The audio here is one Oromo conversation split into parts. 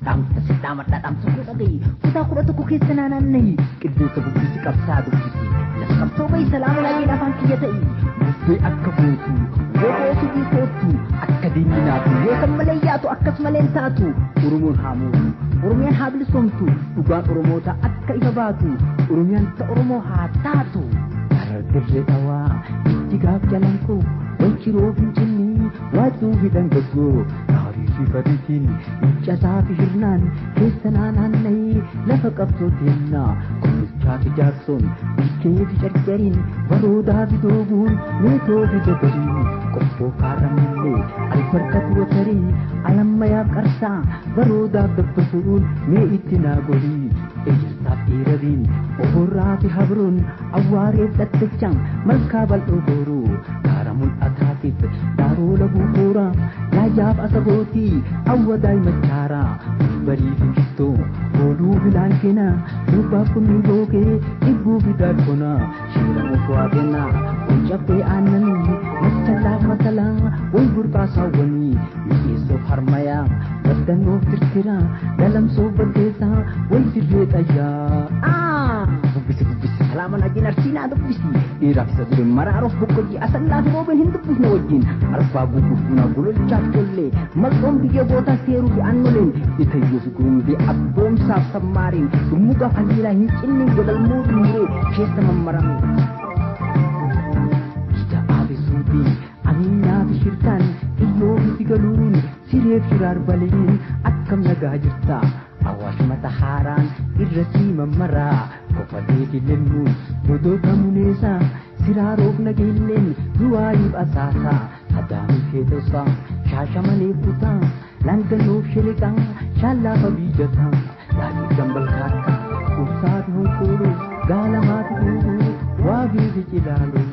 Dhaamsa si dhaamadhaa dhaamsa koo dhagayi kutaa 11 keessa naanna'ii qilleensa bubbisi qabsaa dubbisi lafa qabsoo bahi salaama laayeen afaan kiyya ta'i bubbee akka gootu woboo sijii koottu akka diinni naatu yoo san malee yaatu akkas malee taatu Oromoon haa mootu Oromiyaan haa bilisoomtu dhugaan Oromoota akka ifa baatu Oromiyaan ta Oromoo haa taatu. Dirree dhawaa ijjigaaf jalan koo wal ciroo finfinnee waacuu fi dhangaggoo gaarii fi bariitiin iccataa fi hirnaan keessa naanna'ee lafa qabsoo teennaa qulqulchaa fi jaarsoon bilkee fi carcariin baroodaa fi doobuun meetoo fi jabariin qobboo kaarramillee albarkatu watarii alammayaaf qarsaa baroodaaf dabbasuun mee itti naa gorii ejersaaf dhiirabiin oborraa fi habroon awwaareef dhaddachaan malkaa bal'oo gooruu gaara mul'ataatiif daaroo labuu kooraa laajaaf asabootii awwadaay machaaraa barii fi kittoo booluu bilaan kenaa dubbaaf kunni bookee dhibbuu fi daakkonaa shiira ofwaa kennaa caffee aannanii machallaaf matalaa way burqaa saawwanii mi'eessoof harmayaa baddannoof tirtiraa galamsoof baddeessaa way dirree xayyaa. Dubbisi dubbisi salaama najiin arsiinaa dubbisi dhiiraaf isa dure maraaruuf boqqojii asallaaf roobeen hin dubbisne wajjin arbaa guguuf buna gololchaaf collee malxoon biyya gootaa seeruu fi aannoleen itayyoo fi gurundee abboomsaaf sammaariin dhummugaaf haliilaa hin cinne godalmoo duuree keessa mammarame. Aminaa fi shirtaan xiyyoo fi sigaluun sireef shiraar baleen akkam nagaa jirta awaash mata haaraan irra sii mammaraa kofatee filennuun dodoota muneessaa siraaroof nageelleen du'aayiif asaasaa hadaamii feetosaa shaashamaleef kutaa laanganoof sheleqaa shaallafa biijataa laaqii dambal kaakkaa ursaa fi honkooloo gaalamaa fi duubuu waabii fi cilaaloo.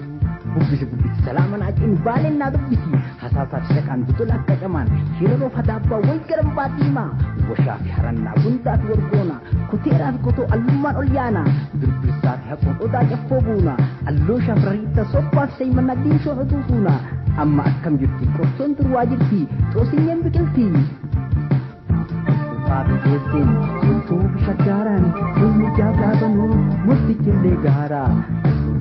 Bubbisi bubbisi salaama naaciin baaleen naa dubbisi hasaasaaf shaqaan bitola akka camaan hiraroof hadaabbaa way garambaa diimaa washaa fi harannaa gundaa fi wargoona kuteeraa fi kotoo allummaan ol yaana birbirsaa fi haqoon odaa caffoo buuna allooshaaf rariitta sophaaf seymannaa diinshoo hoduu fuuna amma akkam jirti qorsoon durwaa jirti xoosinyeen biqilti. Faafi keesseen sultuu fi shaggaaraan ilmi jaablaabanuu murtichillee gaaraa.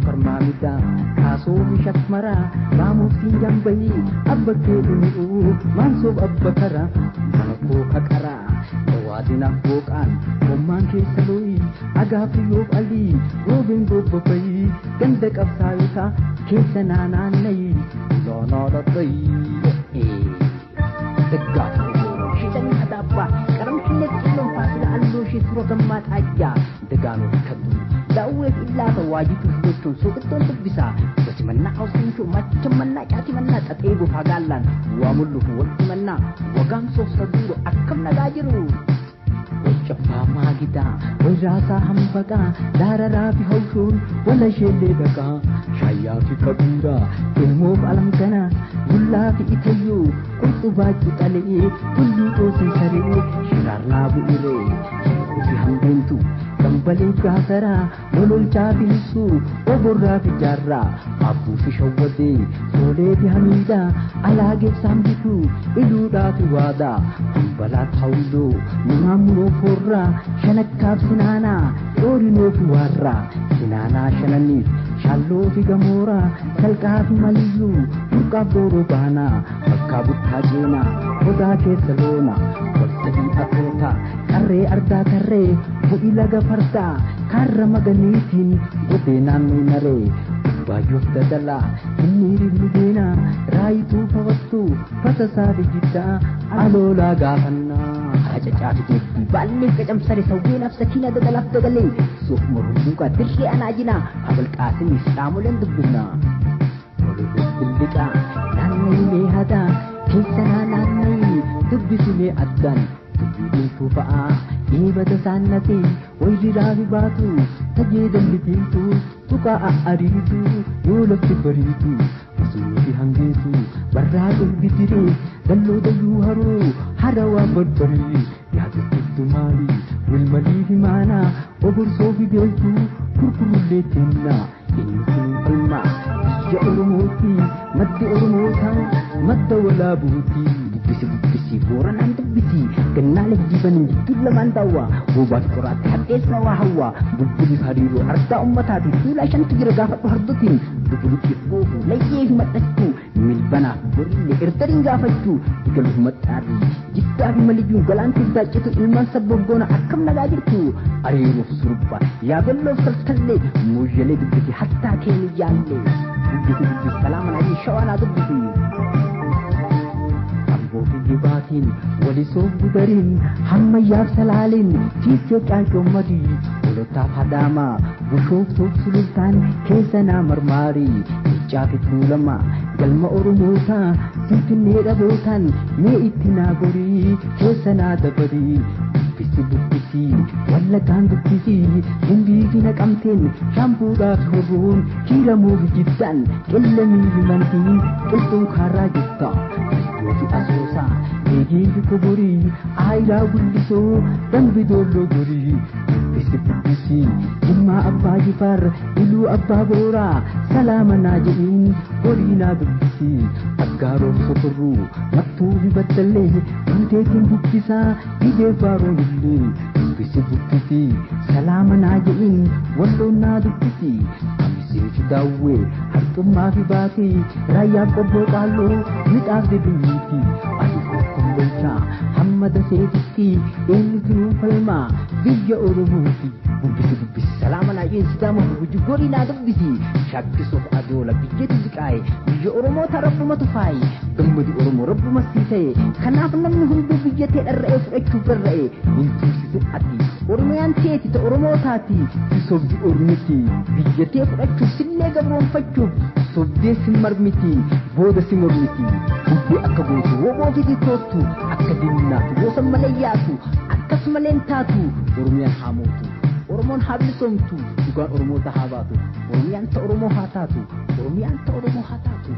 Farmaamida kaasoo fi shakmaraa baamuuf siin jambayii abba kee dhuni'uu maansoof abba kara mana koo kaqaraa jawaadinaaf booqaan hommaan keessa looyi agaaf riyyoof alii roobeen gobbabayii ganda qabsaayotaa keessa naanaannayi loonoo dhodhoyi daggaaf shidanii adaabbaa qaramshillee xilloon faasila alloo ishee tura gammaa xaajjaa dagaanoof kaddu daawweef illaata waajituuf gochuun suuqittoon dubbisaa gosimannaa hawsiinshuu machamannaa caatimannaa xaxee gofaa gaallaan waa mulluuf wal'imannaa wagaamsoof saduuro akkam nagaa jiru. Wacaffaa maagidaa wayraasaa hambaqaa daararaa fi hawshuun wala isheellee dhaqaa shaayyaa fi kabiiraa ilmoof alamganaa bullaa fi itayyuu qurxubaa cixalee tulluu xoosin saree shiraarlaa bu'iree shiroo fi hambeentu dambalee gaasaraa lololchaa fi lissuu oborraa fi jaarraa abbuu fi shawwadee soolee fi hamiidaa alaageef saambituu iluudhaa fi waadaa hambalaa taawuloo numaamuroo foorraa shanakkaaf sinaanaa dhoorinoo fi waarraa sinaanaa shananiif shaalloo fi gamooraa salqaa fi maliyyuu burqaaf dooroo baanaa bakkaa buttaa ceenaa odaa keessa loona waltadii akoota qarree ardaa tarree bu'i laga fardaa kaarra maganiitiin godee naannoo naree Baayyoof dadalaa inni ribnu deenaa raayituu fabattuu fatasaa fi jiddaa aloolaa gaafannaa. Hacacaa fi deebbii baallee qacamsare sawweenaaf sakiina dadalaaf dagalee suuf mormuuqaa dirree anaa jinaa habalqaasiniif dhaamoleen dubbifnaa. Loluuf billiqaa naanna'ii hadaa keessa naanna'ii dubbisimee addaan dubbii diimtuu fa'aa eebata saannatee wayriraa fi baatu tajeedalli diimtuu tuqaa ariitu yoo lafti bariitu osoo fi hangeessu barraa dhulbitiree dalloo dayyuu haroo harawaa barbaree yaadachiiftu maali wilmalii fi maanaa oborsoo fi beeltuu kurkurullee kennaa inni kun falmaa biyya Oromooti maddi Oromootaa madda walaabuuti. Dubbisi dubbisi booranaan dubbisi gannaalee jibaniin jidduu lamaan daawwaa goobaaf qoraatti hadheessa waa hawwaa bulbuliif hariiroo ardaa ummataati fuula shantu jira gaafadhu hardotiin dubuluqiif goofu layyee fi madhachuu milbanaaf borillee irdariin gaafachuu galuuf maxxaarri jiddaa fi maliyyuun galaantiif daaccitu ilmaan sabboggoona akkam nagaa jirtu ariiroof surba yaabelloof taltallee mooyyalee dubbisi hattaa keeniyyaallee dubbisi dubbisi salaama naa shawaa naa dubbisi. Jibaatiin walisoof gudariin hammayyaaf salaaliin fiichoo caancoommadii holotaaf hadaamaa bushooftuuf sulultaan keessa naa marmaarii fincaafi tuulama galma oromootaa finfinnee dhabootaan mee itti naa gorii keessa naa dabarii. Dubbisi dubbisi wallaggaan dubbisi gimbii naqamteen shaampuudhaaf horruun kiiramuuf jiddaan qillamii himantiin qilxuun kaarraa jirta. Fi asoosaa eegee fi koborii aayiraa gullisoo dambi doolloo gorii dubbisi dubbisi jimmaa abbaa jifaar iluu abbaa booraa salaama naa jedhiin horii naa dubbisi aggaaroof sokorruu mattuu fi baddallee guuteetiin dubbisaa dhibee faaroon illee dubbisi dubbisi salaama naa jedhiin walloon naa dubbisi. Kamisee daawwee harcummaa fi baatee raayyaaf qobboo qaalloo midhaaf dibinyiiti ati kokkombolchaa hamma daseetitti eenyutu nuu falmaa biyya oromooti dubbisi dubbisi salaama naa jedhin sidaama guji gorii naa dubbisi shakkisuuf adoola biyyatu ziqaaye biyya oromoota rabbumatu faaye gammadi oromoo rabbuma sii ta'e kanaaf namni hunduu biyya tee dharra'ee fudhachuuf rarra'e hin tursiisin ati oromiyaan teeti ta oromoo taati si sobdi ormiti biyya tee fudhachuuf sillee gabroonfachuuf sobdee si marmiti booda si mormiti bubbee akka gootu woboofiti koottu akka diinnaatu gosa malee yaatu akkasumalee hin taatu oromiyaan haa mootu oromoon haa bilisoomtu dhugaan oromoota haa baatu oromiyaan ta oromoo haa taatu oromiyaan ta oromoo haa taatu.